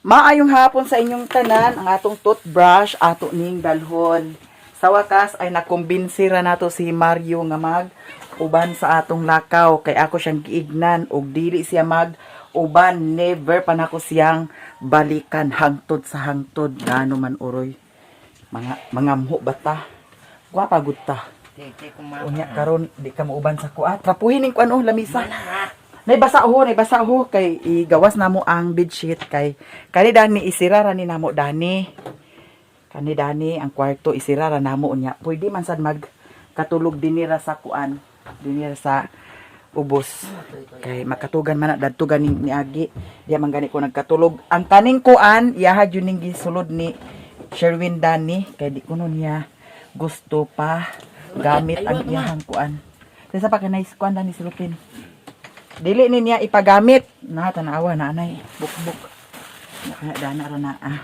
Maayong hapon sa inyong tanan, ang atong toothbrush ato ning dalhon. Sa wakas ay nakumbinsi ra nato si Mario nga mag uban sa atong lakaw kay ako siyang giignan og dili siya mag uban, never pa nako siyang balikan hangtod sa hangtod, ngano man uroy mga mangamho bata, gwapa gud ta. Unya karon di ka mauban sa kuat. Trapuhin ning kuan oh, lamisa. Nay basa ho, nay basa ho kay igawas namo ang bedsheet kay kani dani isira ra ni namo dani. Kani dani ang kwarto isira ra namo unya. Pwede man sad mag katulog dinhi ra sa kuan, dinhi ra sa ubos. Kay makatugan man na dadto ganing niagi. Diya man gani ko nagkatulog. Ang kaning kuan iyaha jud ning gisulod ni Sherwin dani kay di kuno niya gusto pa gamit ang iyahang kuan. Kaysa pa kanay kuan dani silupin. Dili ni niya ipagamit. Na tanawa na anay bukbuk. Na dana ra na ah.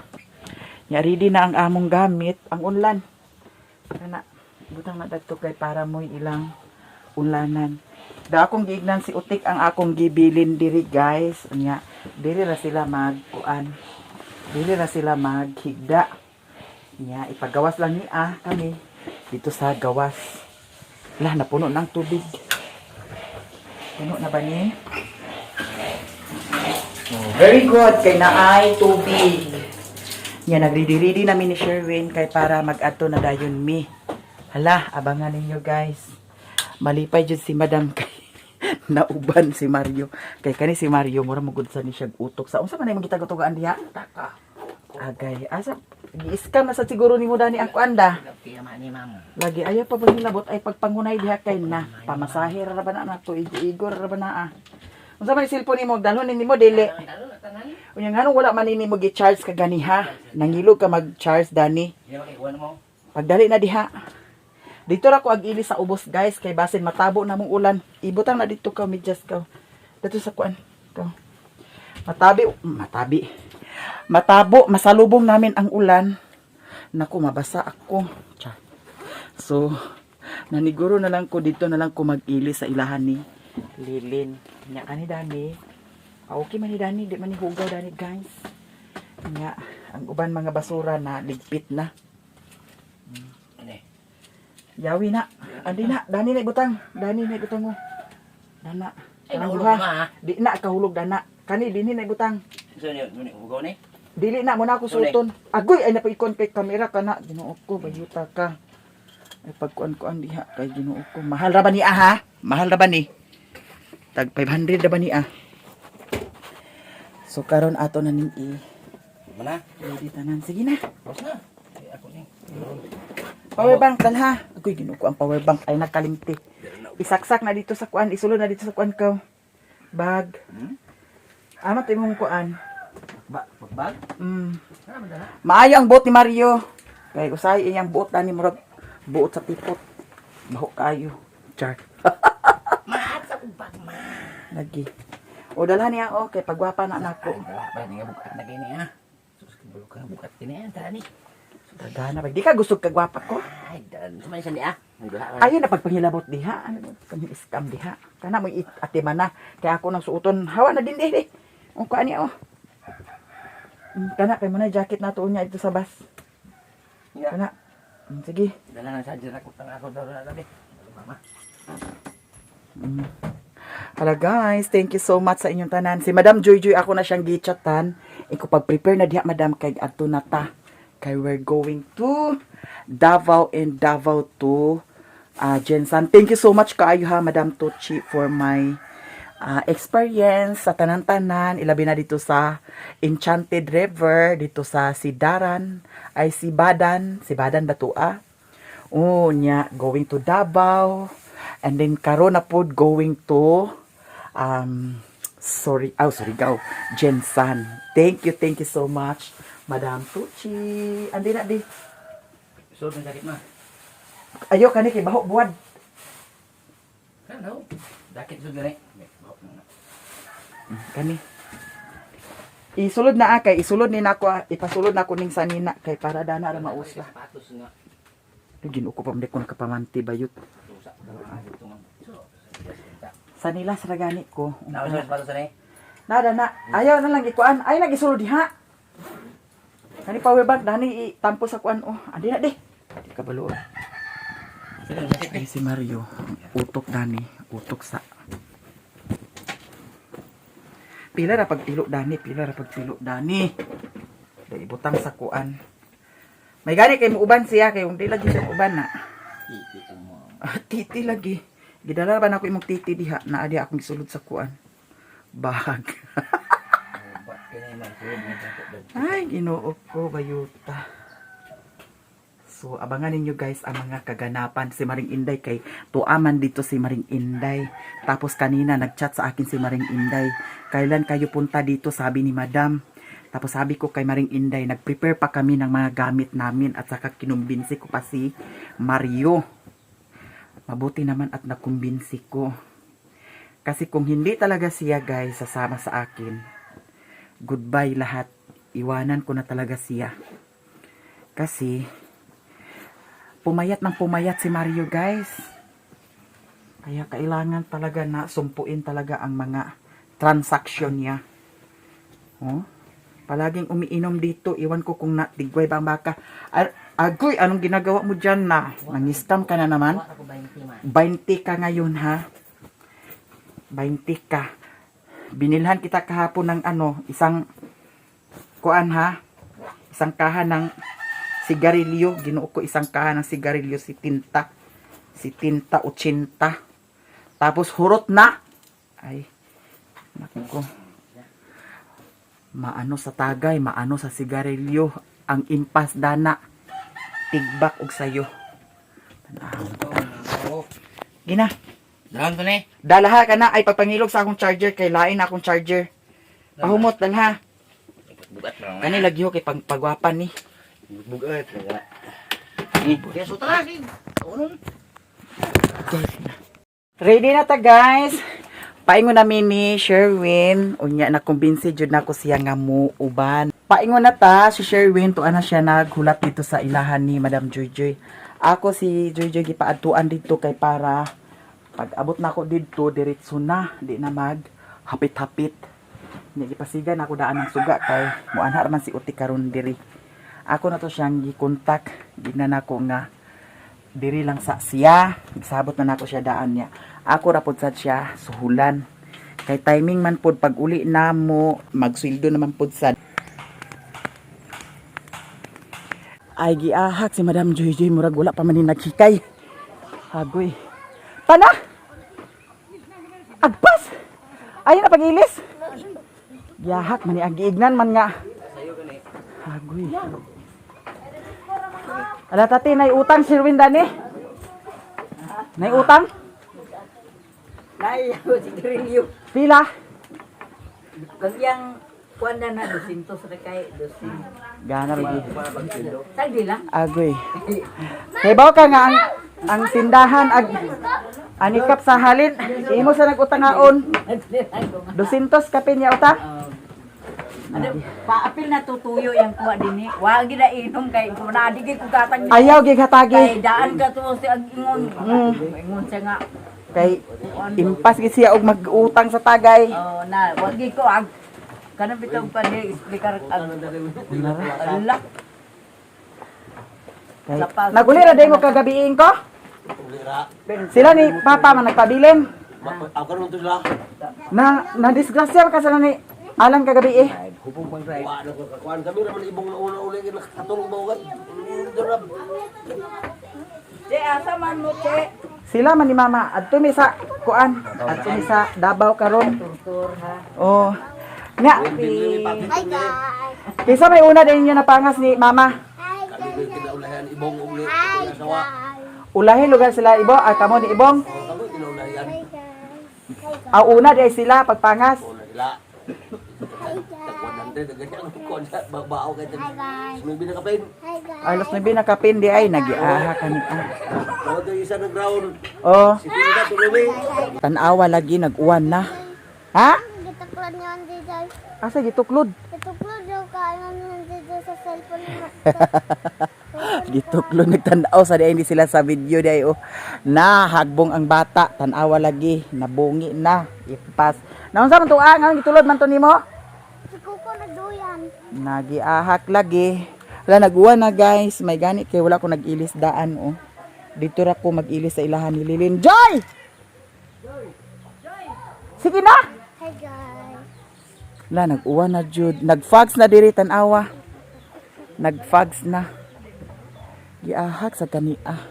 Nya ready na ang among gamit, ang unlan. Kana butang na dadto kay para mo'y ilang unlanan. Da akong giignan si Utik ang akong gibilin diri, guys. Nya diri ra sila magkuan. Dili ra sila maghigda. Nya ipagawas lang ni ah kami dito sa gawas. Lah, napuno ng tubig. Puno na ba ni? Oh, very good kay naay tubig. Nya nagready-ready namin ni Sherwin kay para mag-adto na dayon mi. Hala, abangan ninyo, guys. Malipay jud si Madam kay nauban si Mario. Kay kani si Mario mura mo gud sa ni siya utok sa unsa man imong gitagtugaan diha? Taka. Agay, asa gi-scam na sa siguro nimo dani ang kuanda. Lagi ayaw pa ba nilabot ay pagpangunay diha kay na pamasahe ra ba na nato, igo-igo ra ba na ah. Unsa man cellphone nimo, dalhon nimo dili? Unya nganong wala man nimo gi-charge ka ganiha? Nangilog ka mag-charge dani. Pagdali na diha. Dito ra ko ag-ili sa ubos, guys, kay basin matabo na mong ulan. Ibutang na dito ka medyas ka. Dito sa kuan ka. Matabi, matabi. Matabo, masalubong namin ang ulan. Naku, mabasa ako. Char. So, naniguro na lang ko dito na lang ko mag-ili sa ilahan ni Lilin. Nya kani dani. Ah, okay man ni dani, di man ni hugaw dani, guys. Nya, ang uban mga basura na ligpit na. Yawi na. Andi na, dani na ibutang. Dani na ibutang mo. Dana. Ay, Kanang nahulog duha. na, ha? Di na kahulog dana. Kani dinhi na ibutang. So, ni, hugaw ni? Dili na mo na ako Suli. sulton. Agoy ay napaikon kay kamera ka na. Ginoo ko, bayuta ka. Ay pagkuan-kuan diha kay Ginoo ko. Mahal ra ba ni ah, ha? Mahal ra ba ni? Tag 500 ra ba ni ah? So karon ato na ning i Mana? ready tanan. Sige na. Boss na. Ay, ako ni. Power bank dalha. Agoy, Ginoo ko, ang power bank ay nakalimti. Isaksak na dito sa kuan, isulod na dito sa kuan ko. Bag. Ama to imong kuan. Ba, bag? Ano ba na? Maayo ang buot ni Mario. Kay usahay iyang buot ani murag buot sa tipot. Baho kayo. Char. Maat sa kong bag, ma. Lagi. O dalhan niya oh kay pagwapa na nako. Ay, wala ba? Nga bukat na gini, ha? Sus, buka, bukat kini, ah. Tara ni. Tagana ba? Di ka gusto kagwapa ko. Ay, dan. Sumay siya ni, ah. May dula, ah. Ayo na pagpangilabot diha. Ano kami scam diha. Kana mo ate man na. Kay ako nang suoton. Hawa na din eh. O kuan niya oh. Kana kay mo na jacket nato unya dito sa bus. Yeah. Kana. Sige. Dala na sa dyan ako. Tanga ako daw na tabi. Mama. Hala guys, thank you so much sa inyong tanan. Si Madam Joy Joy ako na siyang gichatan. Iko pag-prepare na diha, Madam, kay adto na ta. Kay we're going to Davao and Davao to Jensan. Thank you so much kaayo ha, Madam Tochi, for my experience sa tanan-tanan. Ilabi na dito sa Enchanted River, dito sa Sidaran, ay Sibadan, Sibadan ba to ah? Oh, nya going to Davao and then karon na pod going to sorry, oh, Surigao, Jensan. Thank you so much, Madam Tucci. Andi na di. So, may sakit ma. Ayo kani kay baho buwad. Ano? Dakit so gani. May baho na nga. Kani. Isulod na ah, kay isulod ni nako ah, ipasulod na ko ning sanina kay para dana ra mausa. Sapatos nga. Ginoo ko pa ko nakapamanti bayot. Susa. Ito nga. So, Sanila sa gani ko. Naon sa sapatos ni? Nada na. Ayaw na lang ikuan. Ay lang isulod diha. Kani power bank dani itampo sa kuan oh. Andi na di. Di ka balo. Ay si Mario, utok dani, utok sa. Pila ra pagpilo dani, pila ra pagpilo dani. Dai ibutang sa kuan. May gani kay muuban siya kay di lagi siya uban na. Titi ko mo. Ah, titi lagi. Gidala ba na ako imong titi diha na adi akong gisulod sa kuan. Bag. Ay, Ginoo ko, bayuta. So, abangan ninyo guys ang mga kaganapan si Maring Inday kay tuaman dito si Maring Inday. Tapos kanina nagchat sa akin si Maring Inday. Kailan kayo punta dito, sabi ni Madam. Tapos sabi ko kay Maring Inday, nagprepare pa kami ng mga gamit namin at saka kinumbinsi ko pa si Mario. Mabuti naman at nakumbinsi ko. Kasi kung hindi talaga siya guys sasama sa akin, goodbye lahat. Iwanan ko na talaga siya. Kasi, pumayat ng pumayat si Mario guys. Kaya kailangan talaga na sumpuin talaga ang mga transaction niya. Oh? Palaging umiinom dito. Iwan ko kung natigway ba ang baka. Agoy, anong ginagawa mo dyan na? Nangistam ka na naman? Wa ako 20 man. 20 ka ngayon ha. 20 ka. Binilhan kita kahapon ng ano, isang kuan ha. Isang kaha ng sigarilyo. Ginoo ko isang kaha ng sigarilyo si Tinta. Si Tinta 80. Tapos hurot na. Ay, naku. Maano sa tagay, maano sa sigarilyo. Ang impas dana. Tigbak og sayo. Tanaw. Gina. Dalan ko ni. Dalaha ka na ay pagpangilog sa akong charger kay lain na akong charger. Pahumot dalha. Bugat lang. Kani lagi ho kay pagwapan ni. Bugat. Eh, kaya so tara si. Unong. Ready na ta guys. Paingon namin ni Sherwin. Unya na kumbinsi jud nako siya nga muuban. Paingon na ta si Sherwin tuan na siya naghulat dito sa ilahan ni Madam Joyjoy. Ako si Joyjoy gipaadtuan dito kay para pag abot nako didto diretso na di na mag hapit-hapit. Nya gipasigan ako daan ng suga kay muanha man si Uti karon diri. Ako na to siyang gikontak, gina nako nga diri lang sa siya. Gisabot na nako siya daan niya. Ako ra pod sad siya suhulan. Kay timing man pod pag uli namo, magsweldo naman pod sad. Ay giahak si Madam Joy Joy murag wala pa man ni naghikay. Agoy. Pana! Agpas! Ay na pagilis. Giahak man ni ang giignan man nga. Agoy. Ala tati, nay utang si Erwin dani. Nay utang? Nay, sigarilyo. Pila? Kasi yung kuan na na, 200 ra kay, 200. Gana lagi. Sagdi lang. Agoy. Kay bawo ka nga ang tindahan ag anikap sa halin. Imo sa nagutangaon. 200 kapin niya uta. Ano, paapil na tutuyo yung kuha din eh. Wa gid na inom kay kung nadigay ko gatag ni. Ayaw gig Kay hatagi. daan ka to si ag ingon. Ingon siya nga. Kay impas gid siya og mag-utang sa tagay. Oh, na wa gid ko ag kanang bitaw pa ni explicar ag ala. Kay naguli ra day mo kagabiin ko. Sila ni Papa man nagpabilin. Ako naman to sila. Na na disgrasya ka sa ni Alan kagabi eh. Hubog bang drive. Kuhaan ako. Kuhaan kami naman ibong nauna uli. Nakatulog ba ugat? Doon Che, asa man mo che? Sila man ni Mama adto mi sa kuan, adto mi sa Davao karon. Turtur ha. Oh. Nga, Hi guys. kaysa may una din ninyo napangas ni Mama. Hi Kami guys. kinaulahan ibong uli. Hi Asawa. guys. Ulahin lugar sila ibo, ay kamo ni Ibong. Kami kinaulahan. Hi guys. Hi guys. Aw una di ay sila pagpangas. Una sila. Hi guys. Tag 100. Ganyan ang kuhaan sa bao kay Hi guys. Sumibin na kapin. Hi guys. Alas na binakapin di ay nagiaha kani. Ah. Tawag yung isa ng ground. Oh, Si Tinda tuloy. tan-awa lagi nag-uwan na. Ha? Gituklod niyo ang dito. Asa gituklod? Gituklod daw ka ano dito sa cellphone mo. Gituklod nagtan-aw sa di ay hindi sila sa video di ay oh. Na hagbong ang bata, tan-awa lagi, nabungi na, ipas. Naunsa man tuang ang gitulod man to nimo? Si Kuko nagduyan. Nagiahak lagi. Wala, naguwan na, guys. May gani kay wala ko nag-ilis daan oh. Dito ra ko mag-ilis sa ilahan ni Lilin. Joy! Sige na! Hi guys. Wala, nag-uwan na jud. Nag-fogs na diri tan-awa. Nag-fogs na. Giahak sa kania.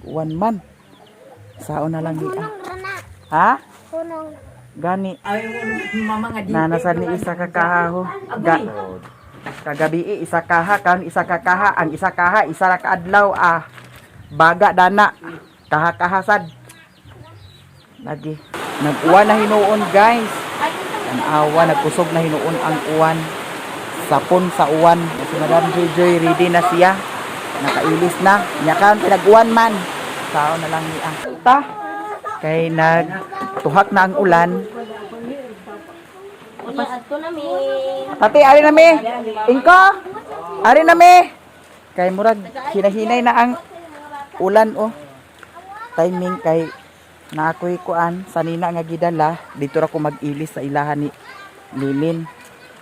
Uwan man. Sao na lang dia. Hunong rana. Ha? Hunong. Gani. Ay, mama nga di. Nanasan ni isa ka kaha ho. Ga kagabi eh, isa kaha kan isa ka kaha ang isa kaha isa ra ka adlaw ah. Baga dana. Kaha kahasad. Lagi. Nag-uwan na hinuon, guys. Tanawa, nagkusog na hinuon ang uwan. Sapon sa uwan. Si Madam Joy ready na siya. Nakailis na. Nya kan pinag-uwan man. Sao na lang niya. Ta. Kay nagtuhak na ang ulan. Unya adto na mi. Tati, ari na mi. Ingko, ari na mi. Kay murag hinahinay na ang ulan oh. Timing kay na ako'y kuan sanina nga gidala dito ra ko mag-ilis sa ilahan ni Lilin.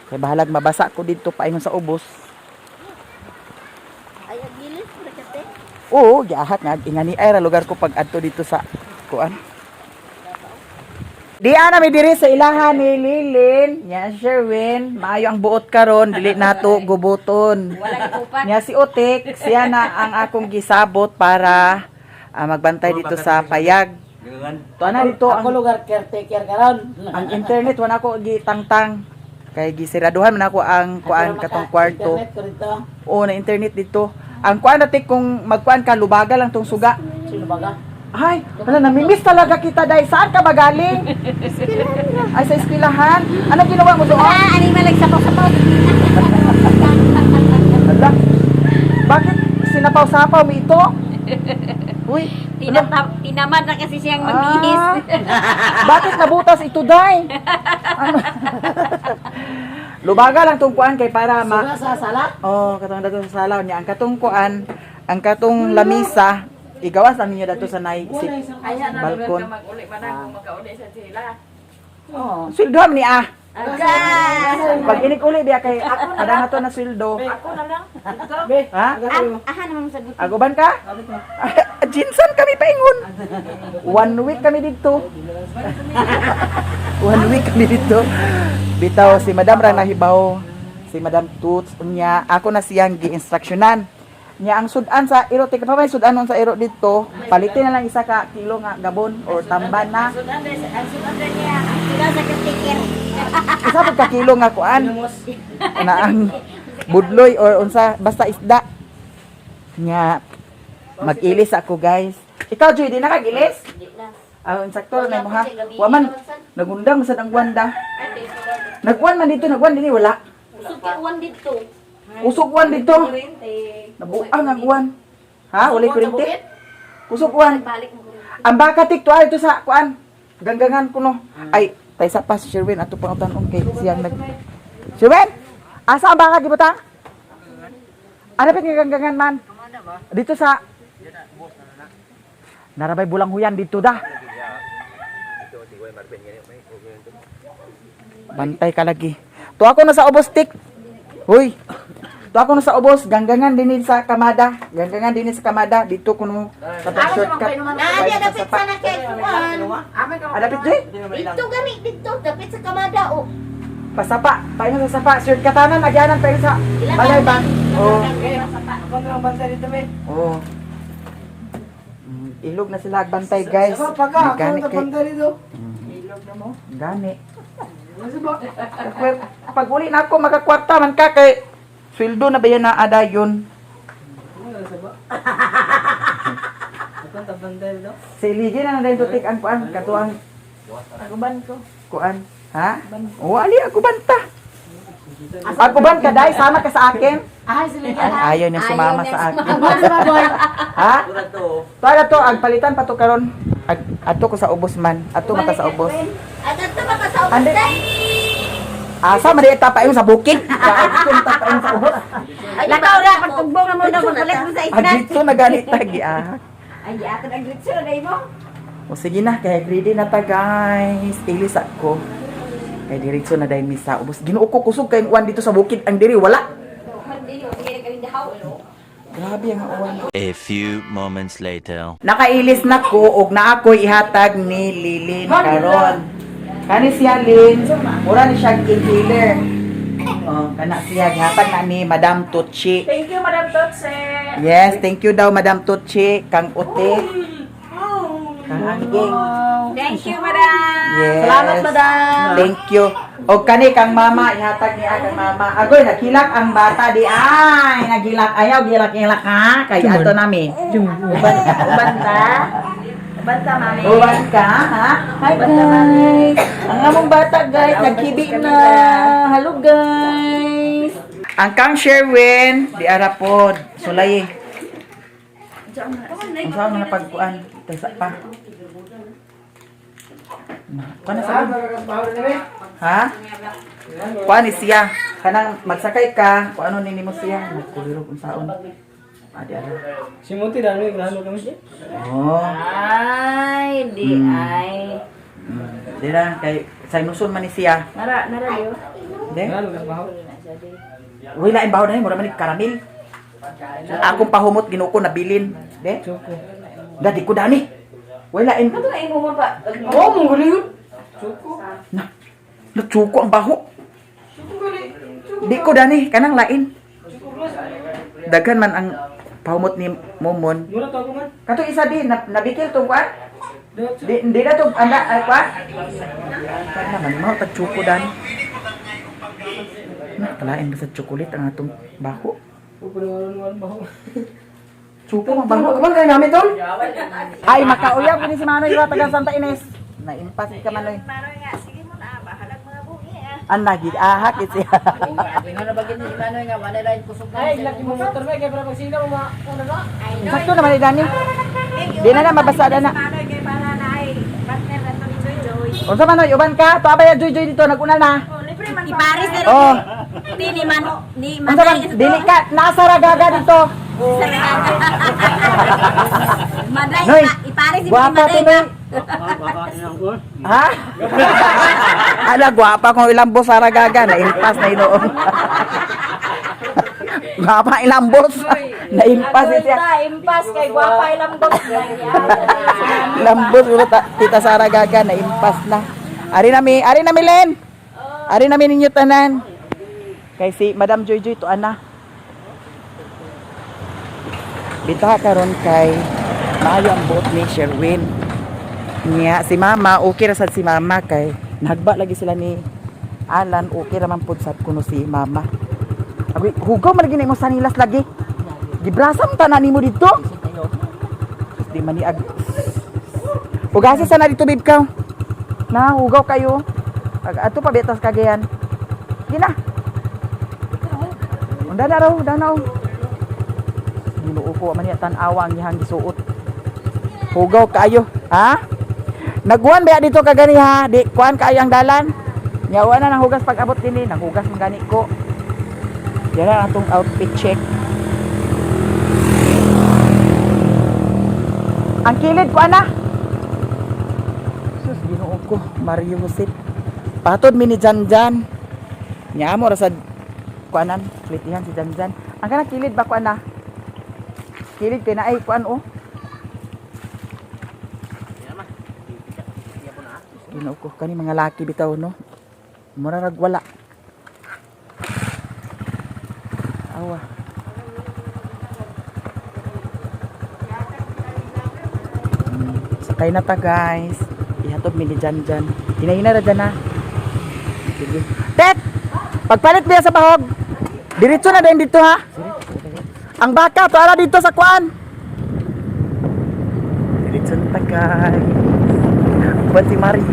Kay bahalag mabasa ko dito paingon sa ubos. Ay agilis ra kate. Oo, giahat nga ingani ay ra lugar ko pag adto dito sa kuan. Di ana mi diri sa ilahan ni Lilin. Nya Sherwin, maayo ang buot karon, dili nato gubuton. Wala ikupan. Nya si Otik, siya na ang akong gisabot para magbantay dito sa payag. Tuwa na dito Ako ang, lugar caretaker karon. ang internet wala ko gitangtang. Kay gisiraduhan man ako ang kuan katong kwarto. Internet ko dito. Oo, na internet dito. Ang kuan natin kung magkuan ka lubaga lang tong suga. Sino ba ka? Ay, wala, namimiss talaga kita, Day. Saan ka ba galing? Ay, sa eskwelahan. Ano ginawa mo doon? Ah, ani man nagsapaw-sapaw. Ala, bakit sinapaw-sapaw mo ito? Uy, ala. Tinamad na kasi siyang magbihis. Ah, bakit nabutas ito, Day? Ano? Lubaga lang tong kuan kay para ma... Suga sa sala? Oh, katong dato sa salaw niya. Ang katong kuan, ang katong lamisa, igawas lang ninyo dato sa naisip. Ayan na Balkon. lugar ka mag-uli man ako makauli sa sila. Oo. Sweldohan ni ah. Aga. Pag inig uli biya kay ada nga to na sweldo. Ako na lang. Be, Ha? Aha naman sagot. Aguban ka? Jinsan kami paingon. One week kami dito. One week kami dito. Bitaw si Madam ra nahibaw. Si Madam Toots unya ako na siyang gi-instructionan. Nya ang sudan sa iro tika pa may sudan sa iro dito. Palitin na lang isa ka kilo nga gabon or tamban na. Ang sudan niya. Ang sudan sa caretaker. Isa pud ka kilo nga kuan. Na ang budloy or unsa basta isda. Nya mag-ilis ako, guys. Ikaw, Joy, di na kag-ilis? Di na. Ah, insakto na mo ha. Wa man nagundang sa ang gwanda. Nagwan man dito, nagwan dinhi wala. Usog kay uwan dito. Usog uwan dito. Nabuang ang uwan. Ha, wala kuryente. Usog uwan. Balik mo. Ang baka tik tuwa ito sa kuan. Ganggangan kuno. Ay, taysa pa si Sherwin ato pang utan kay siyang nag Sherwin! Asa ang baka gibutang? Ano pa nga ganggangan man? Dito sa Narabay bulang huyan dito da. Bantay ka lagi. Tuwa ko na sa ubos tik. Hoy. Tuwa ko na sa ubos, ganggangan din sa kamada. Ganggangan din sa kamada dito kuno sa shortcut. Na, di dapit sana kay kuan. Adapit Joy. Dito gani dito dapit sa kamada oh. Pasapa, paingon sa sapa, shortcutanan agyanan paingon sa balay ba? Oh. Ako na ang bantay dito, be. Oh. Ilog na sila agbantay, guys. Sa pa ka, ako Gani ang kay bantay dito. gani. Pag uli na ako makakwarta man ka kay sweldo na ba yan na adayon? Ako ang bantay dito. Si Ligi na na tik ang kuan katuang Aguban ko. kuan. Ha? O ali ako banta. Ako banta dai sama ka sa akin. Ay, sila Ay, ayaw niya sumama sa akin. boy. Ha? Tuwa to, ang palitan pa to karon. Adto ko sa ubos man. Adto mata sa ubos. At adto ba ka sa ubos Ande. day? Asa man di tapain sa bukid. Adto tapain sa ubos. Lakaw ra pagtugbong na mo na pagpalit mo sa isda. Adto na ganit tagi ah. Ay, ato ang gritso na mo. O sige na, kaya greedy na ta, guys. Ilis ako. Kay diretso na dayon mi sa ubos. Ginoo ko, kusog kay uwan dito sa bukid ang diri wala. Grabe ang uwan. A few moments later. Nakailis na ko og naa ko'y ihatag ni Lilin karon. Kani siya Lin, mura ni siya inhaler. Oh, kana siya gihatag na ni Madam Tutsi. Thank you, Madam Totse. Yes, thank you daw Madam Tutsi kang uti. Kang angging. Thank you, Madam. Yes. Salamat, Madam. Thank you. O kani kang mama, ihatag niya kang mama. Agoy, naghilak ang bata di ay, naghilak ayaw, gilak-gilak ha. Kay ato nami. Uban, uban ta. Uban ta, mami. Uwan ka, ha? Hi guys! Ang among bata guys, naghibi na. Hello guys! Ang kang Sherwin, di ara pod, sulay. Ang saan na pagkuan, taysa pa. Kuan na sa Ha? Kuan ni siya. Kanang magsakay ka, kuan ano nini mo siya, nagkulirog unsaon. Ah, di ara. Si Monty, dami, grano kami siya. Oh. Ay, di ay. Dira kay sa inuson man ni siya. Nara, nara diyo. De? Grano ka bahaw. Uy, lain baho na yun, mura man ni karamil. Akong pahumot ginuko nabilin. De? Choco. Da di ko dani. Uy, lain. Ano ay mo pa? Oh, mong galing. Choco. Na. Natsuko ang baho. Di ko dani, kanang lain. Daghan man ang pahumot ni Momon. Mura to ako man. Kato isa di, na, nabikil tong kuan? Diretso. Di, di na tong anda ay kuan? Kan naman mo tag tsuko dani. Na, kalain ba sa chocolate ang atong baho? Pupunuan bahaw. Tsuko ang baho. Kaman kayo namin tol? Ay, makauyab ni si Manoy wa taga Santa Ines. Naimpas ka Manoy. Manoy nga, sige mo na, bahalag mga bungi ah. Ang lagi ahak it siya. Ingon na bagin si Manoy nga, wala rin kusog na. Ay, laki mo motor ba? Kaya para pagsila mo ma... Ano na? Sakto naman ni Dani. Di na na mabasa na na. Manoy kay para na ay partner na to ni Joy Joy. Unsa Manoy, uban ka? Tuwa ba ya Joy Joy dito naguna na. Oh, libre man Iparis na Oh. Di ni Mano, ni Unsa man dili ka nasa ragaga dito. Maday, Noy, iparis si Guwapa to Noy. Ha? Ala guwapa kung ilang boss sa ragaga na impas na inoon. Guwapa ilang boss. Na impas siya. Impas kay guwapa ilang boss. Lambot pero Tita Sara Gaga na impas na. Ari nami Len. Ari nami ninyo tanan. Kay si Madam Joy Joy tuan na. Bitaha karon kay maayo ang buot ni Sherwin. Niya si Mama, okay ra sad si Mama kay nagba lagi sila ni Alan, okay ra man pud sad kuno si Mama. Abi, hugaw man lagi na imong sanilas lagi. Gibrasam tanan nimo dito. Di man ni ag Hugasi sana dito, babe ka. Na, hugaw kayo. Ato pa betas kagayan. Gina. Unda na raw, unda na oh. Ginoo ko man niya tan-awa ang iyang gisuot. Hugaw kayo, ha? Nagkuan ba dito kagani ha? Di kuan kayo ang dalan. Nyawa na nang hugas pag abot dinhi, nanghugas man gani ko. Dira atong outfit check. Ang kilid ko ana. Sus, Ginoo ko, Mario Jose. Patod mi ni Janjan. Nya mo ra sad kuanan, plitihan si Janjan. Ang kanang kilid ba kuan na? Kilid kay naay kuan oh. Ginoo ko, kani mga laki bitaw no. Mura rag wala. Awa. Sakay na ta guys. Ihatod mi ni Janjan. Hinahina ra dyan na. Sige. Tet! Pagpalit biya sa bahog. Diretso na din dito ha. Ang baka para dito sa kuan. Diretso na ta guys. Uban si Mario.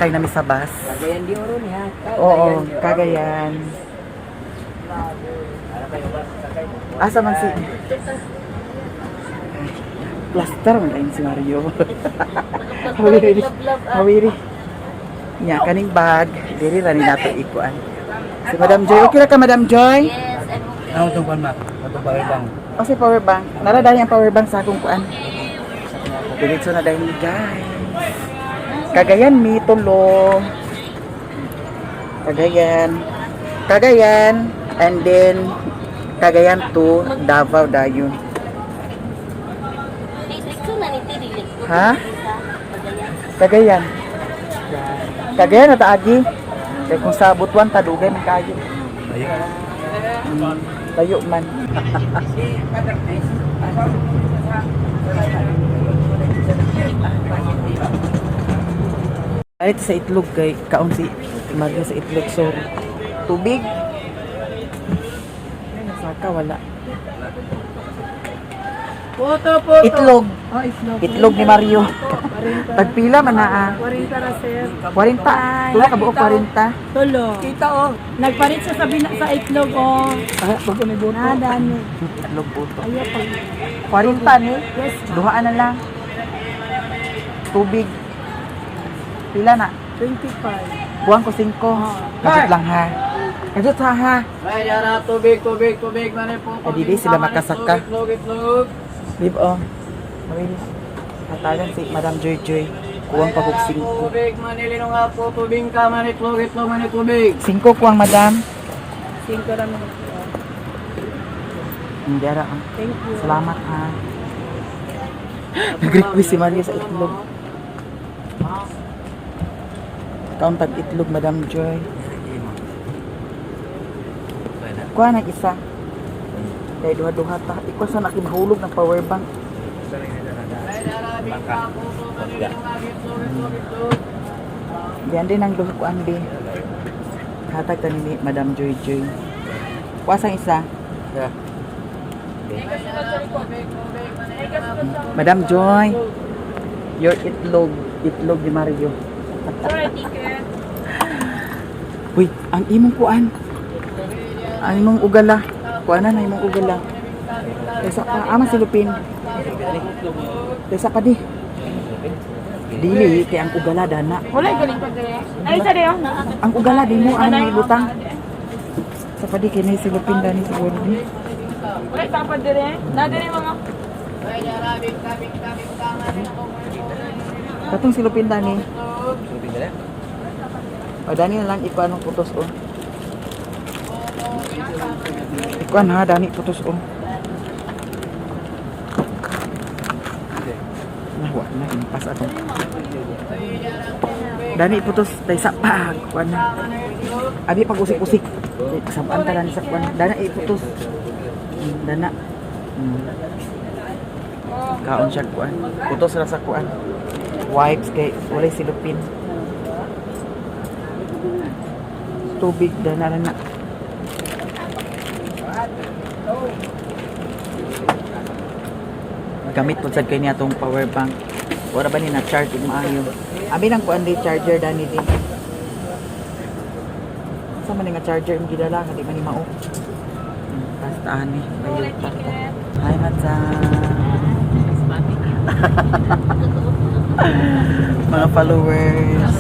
Sakay nami sa bus. Cagayan de Oro niya. Oo, Cagayan. Asa man si... Plaster man lang si Mario. Hawiri. Hawiri. Nya, kaning bag. Diri ra ni nato ikuan. Si Madam Joy. Okay ra ka, Madam Joy? Yes, I'm okay. Ano itong kwan, ma? Itong power bank. O si power bank. Nara dahil ang power bank sa akong kuan. Diretso na dahil ni guys. Cagayan mi tulo. Cagayan. Cagayan and then Cagayan to Davao dayon. Dito na ni Tiri. Ha? Cagayan. Cagayan na taagi. Kay kung sa Butuan ta dugay man kayo. Tayo man. Ay, sa itlog kay kaon si Mario sa itlog sorry. Tubig. Ay, nasaka wala. Puto, puto. Itlog. Oh, itlog. Itlog ni Mario. Tagpila man na ah. 40 ra, sir. 40. Tula ka buok 40. Tulo. Kita oh. Nagparit siya sa, sa itlog oh. Ah, bago ni buto. Nada ni. Itlog buto. Ayaw pag 40 ni. Yes. Duhaan na lang. Tubig. Pila na? 25. Buwan ko 5. Kajut lang ha. Kajut ha ha. Ay, yara, tubig, tubig, tubig, manay po. Ay, dili sila makasaka. Itlog, itlog. Bib oh. Mawili. Hatagan si Madam Joy Joy. Kuwang pa kog 5. Tubig, manilino nga po, tubig ka, manay itlog, itlog, manay tubig. 5 kuwang madam. 5 ra man. Hindi ara. ah. Thank you. Salamat ha. Nag-request si Maria sa itlog. Kauntag itlog, Madam Joy. Kuha ng isa. Kay duha-duha ta. Ikaw sa nakimahulog ng power bank. Diyan din ang duha ko andi. Hatag ta ni Madam Joy Joy. Kuha sang isa. Yeah. Madam Joy, your itlog, itlog ni Mario. Sorry, ticket. Uy, ang imong kuan. Ang imong ugala. Kuan na imong ugala. Kaysa pa, ama si Lupin. Kaysa pa di. Dili, kay ang ugala dana. Wala galing pa dire. Ay, sa diyo. Ang ugala di mo ang ibutang. Sa pa di kay ni si Lupin dani siguro di. Wala pa dire. Na dire mga Katong si Lupin dani. O dani na lang ikuan ang putos o. Ikuan ha dani putos o. Nawa na impas ato. Dani putos tay sa pa kuan na. Abi pag usik-usik. Kasabaan ta dani sa kuan. Dana iputos. Dana. Kaon siya kuan. Putos ra sa kuan. Wipes kay walay silupin. Tubig dana ra na. Gamit po sad kay niya tong power bank. Wala ba ni na charge og maayo. Abi nang kuan di charger dani di. Sa man ni nga charger imong gidala nga di man ni mao. Basta ani, layo pa. Hi, madam. Mga followers.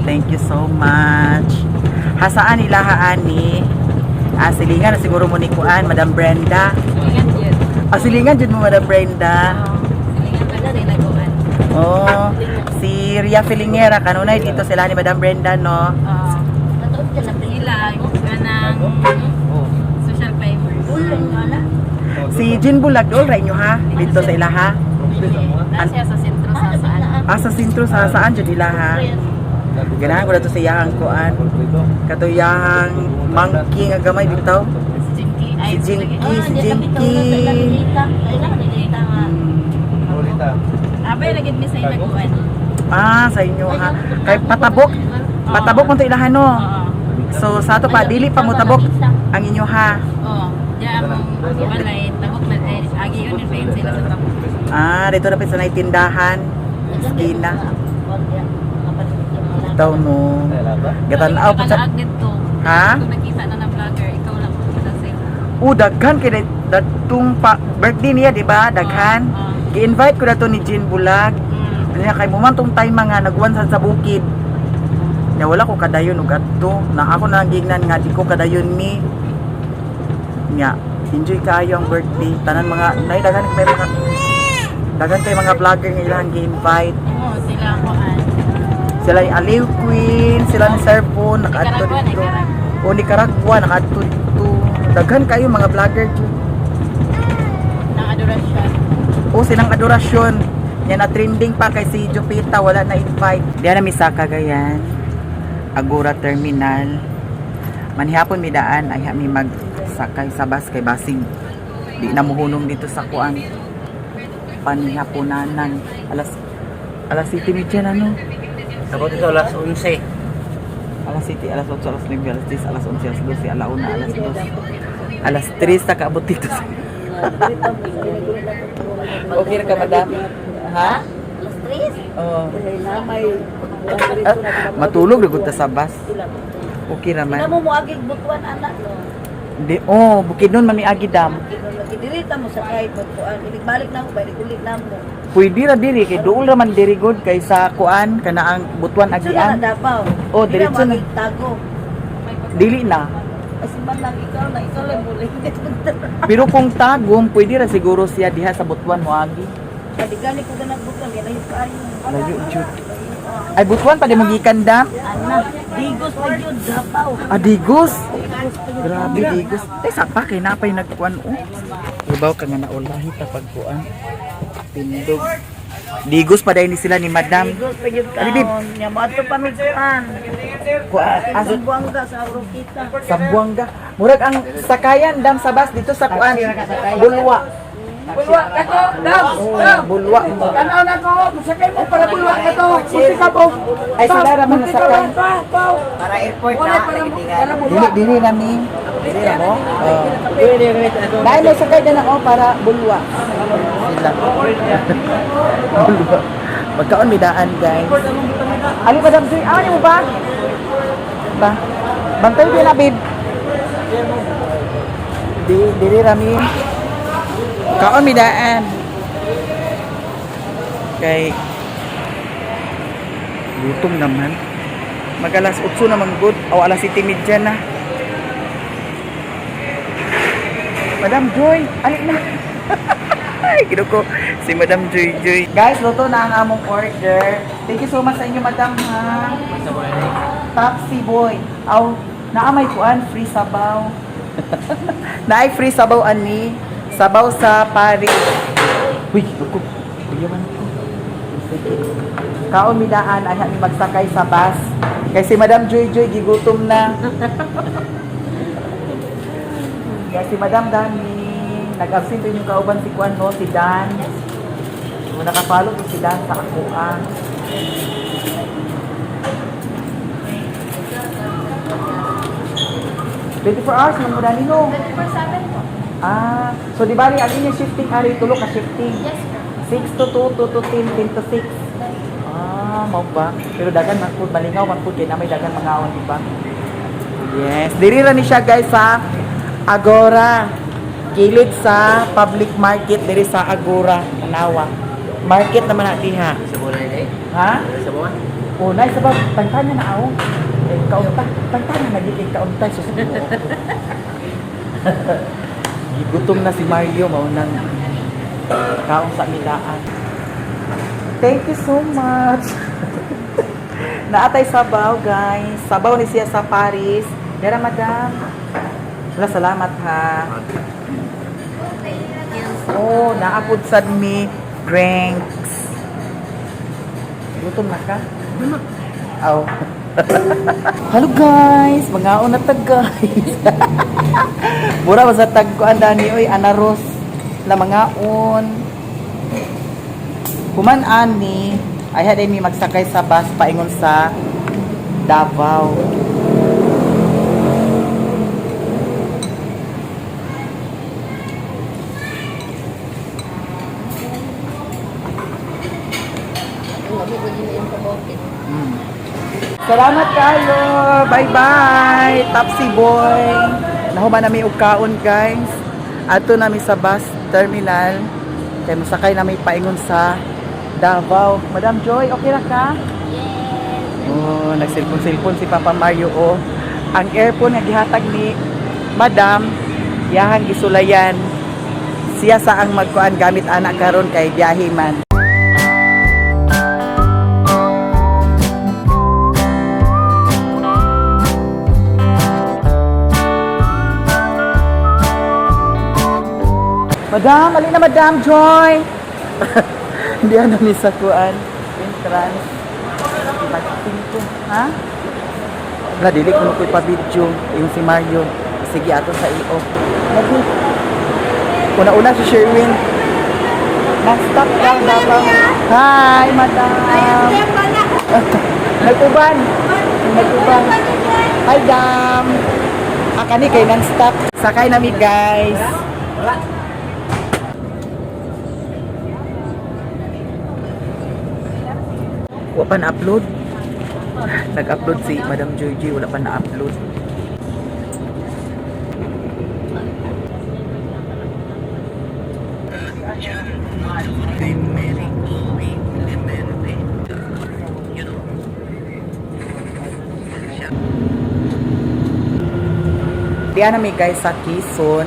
Thank you so much. Hasaan ilahaan ni? Ah, silingan na siguro mo ni Kuan, Madam Brenda. Silingan yun. Ah, silingan jud mo, Madam Brenda. Silingan pala rin naguan. Oh, si Ria Filingera kanunay dito sila ni Madam Brenda, no. Sila, kanang social climbers. Si Jean Bulag dool ra inyo ha dito sa ilaha. Na siya sa sentro sa saan. Ah, sa sentro sa saan jud ilaha. Ganahan ko na to sa iyahang kuan. Katuyahang monkey nga gamay bitaw. Si Jinky. Ay, Si Jinky, si Jinky. Abay, lagid mi sa inaguan. Ah, sa inyo ha. Kay patabok. Patabok man to ilaha, no. Oo. So sa ato pa dili pa motabok ang inyo ha. Oo. Diyan among balay, tabok na eh, agi yun yung pain sila sa tabok. Ah, dito na sa tindahan. Iskina. Bitaw, no. Gatan-aw pa sa Kalaag nito. Ha? Kung nakita na na vlogger, ikaw lang sa safe. Oh, daghan kay datong pa birthday niya, di ba? Daghan. Oo. Gi-invite ko dato ni Jean Bulag. Niya kay mumantong time mga nagwan sa bukid. Nya wala ko kadayon og adto. Na ako na gignan nga di ko kadayon ni. Nya, enjoy kaayo ang birthday. Tanan mga nay daghan kay mga daghan kay mga vlogger nga ilang gi-invite. Oo, sila ako an. Sila ni Aliw Queen, sila ni Sir Bon, nakaadto Nicaragua, dito. Nicaragua. O Nicaragua, nakaadto dito. Daghan kayo mga vlogger jud. Ng adorasyon. O silang adorasyon. Yan na trending pa kay si Jupita, wala na invite. Diyan na misaka gayan. Agora Terminal. Manihapon mi daan ay mi magsakay sa bus kay basig. Di na muhunong dito sa kuan. Panihaponanan. Alas alas 7 mi dyan, ano? Ako dito alas 11. Alas 7, alas 8, alas 9, alas 10, alas 11, alas 12, alas 1, alas 2. Alas 3 ta kaabot dito sa. Okay ra ka, madam? Ha? Alas 3? Oo. Matulog ra gud ta sa bus. Okay ra man. Mo agig butuan anak no. Di, oh, bukid nun man miagi dam. Dili ta mo sakay butuan. Balik na mo, balik ulit na mo. Pwede ra diri kay duol ra man diri gud kay sa kuan kana ang Butuan Diretso na agian. Davao. Oh, diretso na. na. Tago. Dili na. Kasi man lang ikaw na ikaw lang muli. Pero kung tagom, pwede ra siguro siya diha sa Butuan moagi. Kadi gani ko ganang butuan kay layo kaayo. Layo jud. Ay, Butuan pa di mo gikan dam. Ana, digos pa jud Davao. Ah, Digos. Grabe, Digos. Ay, sapa kay napay nagkuan oh. Ibaw ka nga naulahi ta pagkuan. Tindog. Digos pa dahil ni sila ni Madam. Digos pa jud Ali, babe. kaon. Nya moadto pa mig kuan. Kuan, asa Zamboanga sa Aurokita. Sambuanga. Murag ang sakayan dam sa bus dito sa kuan. Bulwa. Bulwa ka to, dam. Oh, bulwa. Tanaw na ko, masakay mo para bulwa ka to. Munti ka po. Ay, sila raman Munti ka nasakay. ba, pa, Para airport Wala para para bulwa. Dili dili nami. Dili ra mo. Oh. Dahil may sakay din ako para bulwa. Sila. Bulwa. Magkaon mi daan, guys. Ali, Madam Joy, awan mo ba? Ba? Bantay din na, babe. Di, dili rami. Kaon mi daan. Kay gutom naman. Mag alas 8 naman good. O alas 7:30 na. Madam Joy, alik na. Ay, kinuko si Madam Joy Joy. Guys, luto na ang among order. Thank you so much sa inyo, Madam, ha. Taxi boy. Aw, naa may kuan free sabaw. Naay free sabaw ani. Sabaw sa pari. Uy, kinuko. Kuyawan ko. Sige. Kaon midaan ay mi magsakay sa bus. Kay si Madam Joy Joy gigutom na. Kaya si Madam Dani, nag-absent din yung kauban si Kuan, no, si Dan. Kung nakapalo ko si Dan sa ako, ah. 24 hours, man mo Dani, no? 24/7 po. Ah, so di bali, ang inyong shifting, ari, tulo ka shifting. Yes, sir. 6 to 2, 2 to 10, 10 to 6. Ah, mao ba? Pero dagan man pud malingaw man pud kay na may dagan mangaon, di ba? Yes, diri ra ni siya, guys, sa Agora. Kilid sa public market diri sa Agora, Tanawa. Market naman na diha. Sa muna eh. Ha? Sa muna. Unay sa bab, tangtanya na ako. Eh, kaunta. Tangtanya na gid kaunta sus. Gigutom na si Mario mao nang kaon sa milaan. Thank you so much. Naatay sabaw, guys. Sabaw ni siya sa Paris. Dara, madam. Wala, salamat ha. Oh, naapod sad mi drinks. Gutom na ka? Aw. Hello guys, mga na tag guys. Mura ba sa tag ko dani oy anaros na mangaon. Human ani ay haday mi magsakay sa bus paingon sa Davao. Salamat kayo. Bye-bye. Tapsi boy. Nahuman na mi og kaon, guys. Adto nami sa bus terminal. Kay mosakay na mi paingon sa Davao. Madam Joy, okay ra ka? Yes. Oh, nagselfon-selfon si Papa Mario oh. Ang earphone nga gihatag ni Madam, yahang gisulayan. Siya sa ang magkuan gamit anak karon kay biyahe man. Madam, alin na Madam Joy. Hindi ano ni sa kuan entrance. Pagtingko, ha? Wala, dili ko ko'y pa-video. Yung si Mario. Sige, ato sa iyo. Lagi. Una-una si Sherwin. Na-stop lang dapat. Hi, madam. Nag-uban. Nag-uban. Hi, dam. Akani kay non-stop. Sakay nami, guys. Wa pa na-upload. Nag-upload si Madam Georgie, wala pa na-upload. Diyan na mi guys sa Quezon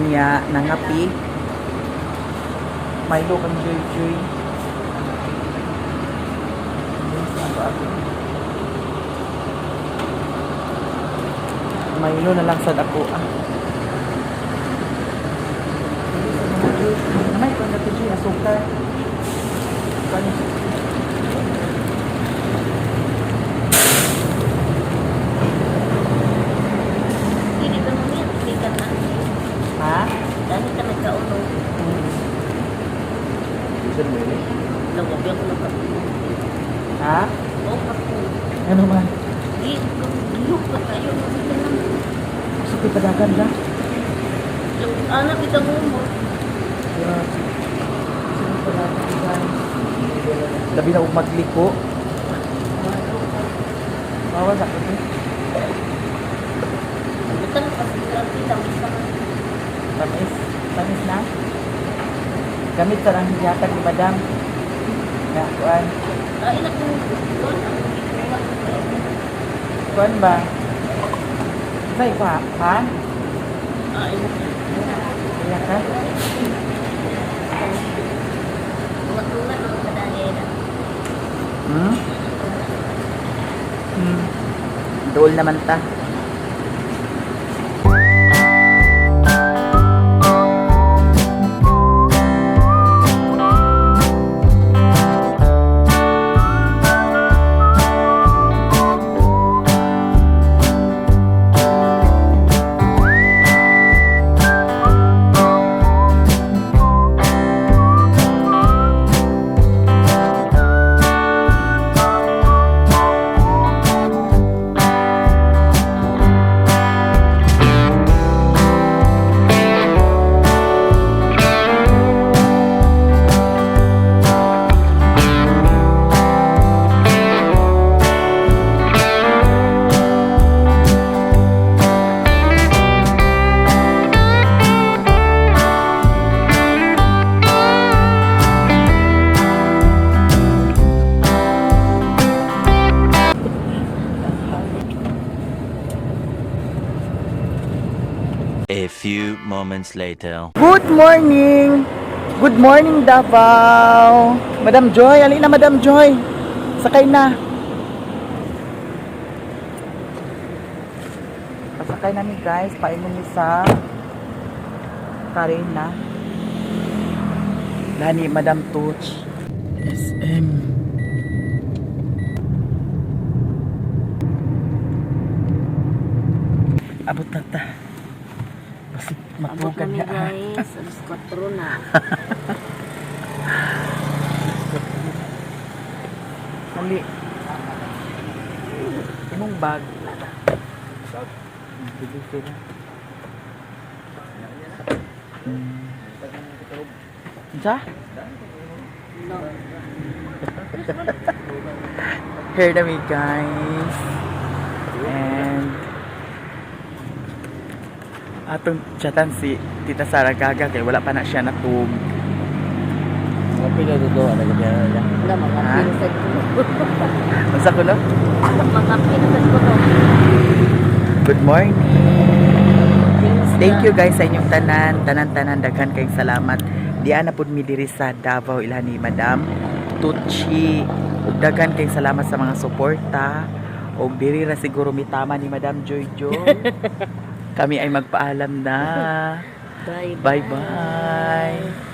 niya nangapi. Milo kang Joy Joy. Milo na lang sa dako ah. Namay ko na to Joy asukar. Kano? Hindi ka mo yan, hindi ka na. Ha? Dahil ka nagkaunong. Lagabi ako nagkaunong. Ha? Oo, kapo. Ano man? Di, liyok pa tayo. Gusto ko padagan ba? Anak kita mo mo. Labi na og magliko. Bawa sa ko. Butang pa sa kita mo. Tamis. Tamis na. Gamit sa lang gihatag ni Madam. Nga kuan. Ay, naku. Kuan ba? Say pa, ha? Ay, naku. Iya ka? Tunga-tunga ng kadahera. Dool naman ta. moments later. Good morning! Good morning, Davao! Madam Joy, alin na, Madam Joy! Sakay na! Pasakay na mi, guys, paingon mi sa Karina. Lani, Madam Tooch. SM. Abot na ta. Basig Abot matugan na mi na ah. guys, alas 4 na. Mali. Imong bag. Bili sila. Unsa? Here na mi, guys. And atong chatan si Tita Sara Gaga kay wala pa na siya natug. Mga pila to ano ka na niya. Wala, mga Ha? pinsad ko. Unsa ko no? Mga pinsad ko to. Good morning. Thank you guys sa inyong tanan, tanan-tanan, daghan kayong salamat. Diyan na pud mi diri sa Davao ila ni Madam Tucci. Ug daghan kayong salamat sa mga suporta. Og diri ra siguro mitama ni Madam Joy Joy. Kami ay magpaalam na. Bye Bye bye.